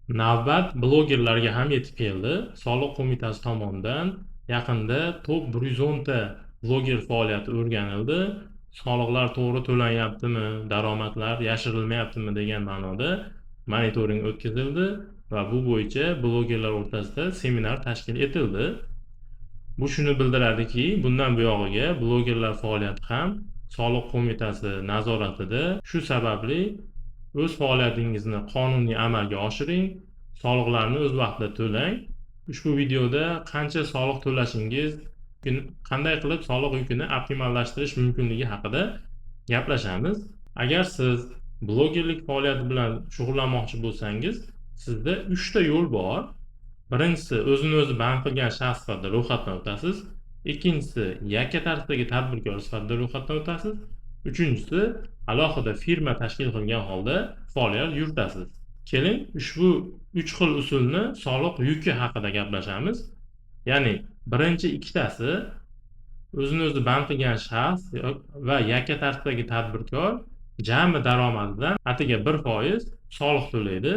Navbat blogerlarga ham yetib keldi. Soliq qo'mitasi tomonidan yaqinda top 110 ta bloger faoliyati o'rganildi. Soliqlar to'g'ri to'lanyaptimi, daromadlar yashirilmayaptimi degan ma'noda monitoring o'tkazildi va bu bo'yicha blogerlar o'rtasida seminar tashkil etildi. Bu shuni bildiradiki, bundan buyog'iga blogerlar faoliyati ham Soliq qo'mitasi nazoratida. Shu sababli o'z faoliyatingizni qonuniy amalga oshiring, soliqlarni o'z vaqtida to'lang. Ushbu videoda qancha soliq to'lashingiz, qanday qilib soliq yukini optimallashtirish mumkinligi haqida gaplashamiz. Agar siz blogerlik faoliyati bilan shug'ullanmoqchi bo'lsangiz, sizda 3 ta yo'l bor. Birinchisi, o'zini o'zi band qilgan shaxs sifatida ro'yxatdan o'tasiz. Ikkinchisi, yakka tartibdagi tadbirkor sifatida ro'yxatdan o'tasiz. Uchinchisi, alohida firma tashkil qilgan holda faoliyat yuritasiz. Keling, ushbu 3 xil usulni soliq yuki haqida gaplashamiz. Ya'ni birinchi ikkitasi, o'zini o'zi band qilgan shaxs va yakka tartibdagi tadbirkor jami daromadidan atigi 1% soliq to'laydi.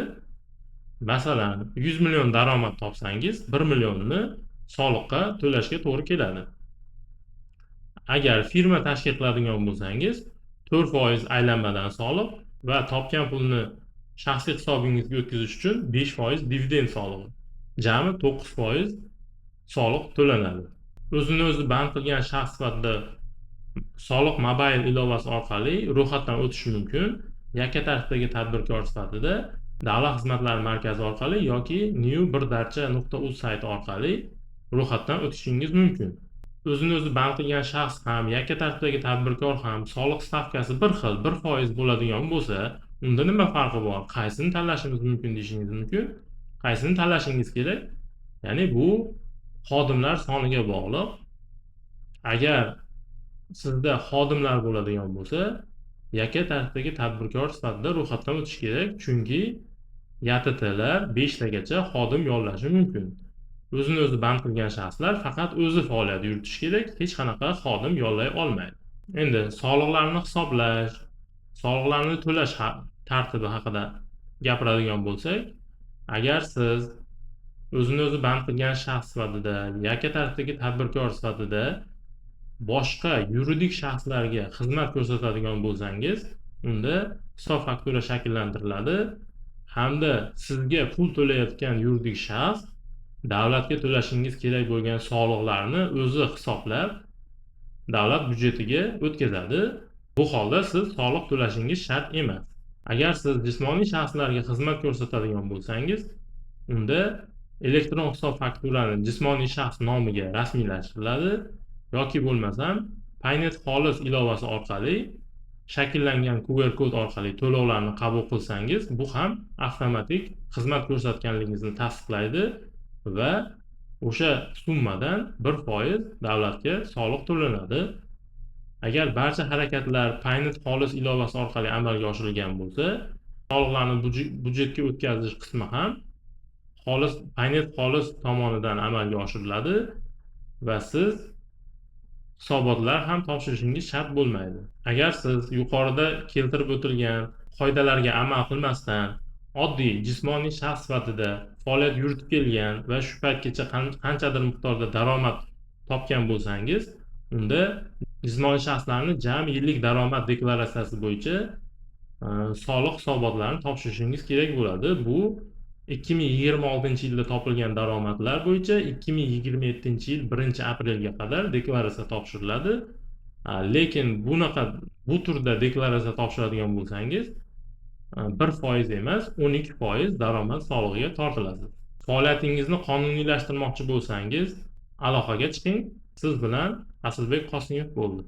Masalan, 100 million daromad topsangiz, 1 millionni soliqqa to'lashga to'g'ri keladi. Agar firma tashkil qiladigan bo'lsangiz, 4% aylanmadan soliq va topgan pulni shaxsiy hisobingizga o'tkazish uchun 5% dividend solig'i. Jami 9% soliq to'lanadi. O'zini o'zi band qilgan shaxs sifatida Soliq Mobile ilovasi orqali ro'yxatdan o'tish mumkin. Yakka tartibdagi tadbirkor sifatida Davlat xizmatlari markazi orqali yoki new.birdarcha.uz sayti orqali ro'yxatdan o'tishingiz mumkin. O'zini o'zi band qilgan shaxs ham, yakka tartibdagi tadbirkor ham soliq stavkasi bir xil, 1% bo'ladigan bo'lsa, unda nima farqi bor? Qaysini tanlashimiz mumkin deyishingiz mumkin. Qaysini tanlashingiz kerak? Ya'ni bu xodimlar soniga bog'liq. Agar sizda xodimlar bo'ladigan bo'lsa, yakka tartibdagi tadbirkor sifatida ro'yxatdan o'tish kerak, chunki YTTlar 5 tagacha xodim yollashi mumkin. O'zini o'zi band qilgan shaxslar faqat o'zi faoliyat yuritishi kerak, hech qanaqa xodim yollay olmaydi. Endi soliqlarni hisoblash, soliqlarni to'lash tartibi haqida gapiradigan bo'lsak, agar siz o'zini o'zi band qilgan shaxs sifatida, yakka tartibdagi tadbirkor sifatida boshqa yuridik shaxslarga xizmat ko'rsatadigan bo'lsangiz, unda hisob faktura shakllantiriladi hamda sizga pul to'layotgan yuridik shaxs davlatga to'lashingiz kerak bo'lgan soliqlarni o'zi hisoblab davlat byudjetiga o'tkazadi. Bu holda siz soliq to'lashingiz shart emas. Agar siz jismoniy shaxslarga xizmat ko'rsatadigan bo'lsangiz, unda elektron hisob fakturani jismoniy shaxs nomiga rasmiylashtiriladi yoki bo'lmasam Paynet Xolis ilovasi orqali shakllangan QR kod orqali to'lovlarni qabul qilsangiz, bu ham avtomatik xizmat ko'rsatganligingizni tasdiqlaydi va o'sha summadan 1% davlatga soliq to'lanadi. Agar barcha harakatlar Paynet Xolis ilovasi orqali amalga oshirilgan bo'lsa, soliqlarni byudjetga o'tkazish qismi ham xolis Paynet Xolis tomonidan amalga oshiriladi va siz hisobotlar ham topshirishingiz shart bo'lmaydi. Agar siz yuqorida keltirib o'tilgan qoidalarga amal qilmasdan oddiy jismoniy shaxs sifatida faoliyat yuritib kelgan va shu paytgacha qanchadir miqdorda daromad topgan bo'lsangiz, unda jismoniy shaxslarni jami yillik daromad deklaratsiyasi bo'yicha soliq hisobotlarini topshirishingiz kerak bo'ladi. Bu 2026-yilda topilgan daromadlar bo'yicha 2027-yil 1-aprelga qadar deklaratsiya topshiriladi. Lekin bunaqa, bu turda deklaratsiya topshiradigan bo'lsangiz, 1% emas, 12% daromad solig'iga tortilasiz. Faoliyatingizni qonuniylashtirmoqchi bo'lsangiz, aloqaga chiqing. Siz bilan Asilbek Qosimov bo'ldi.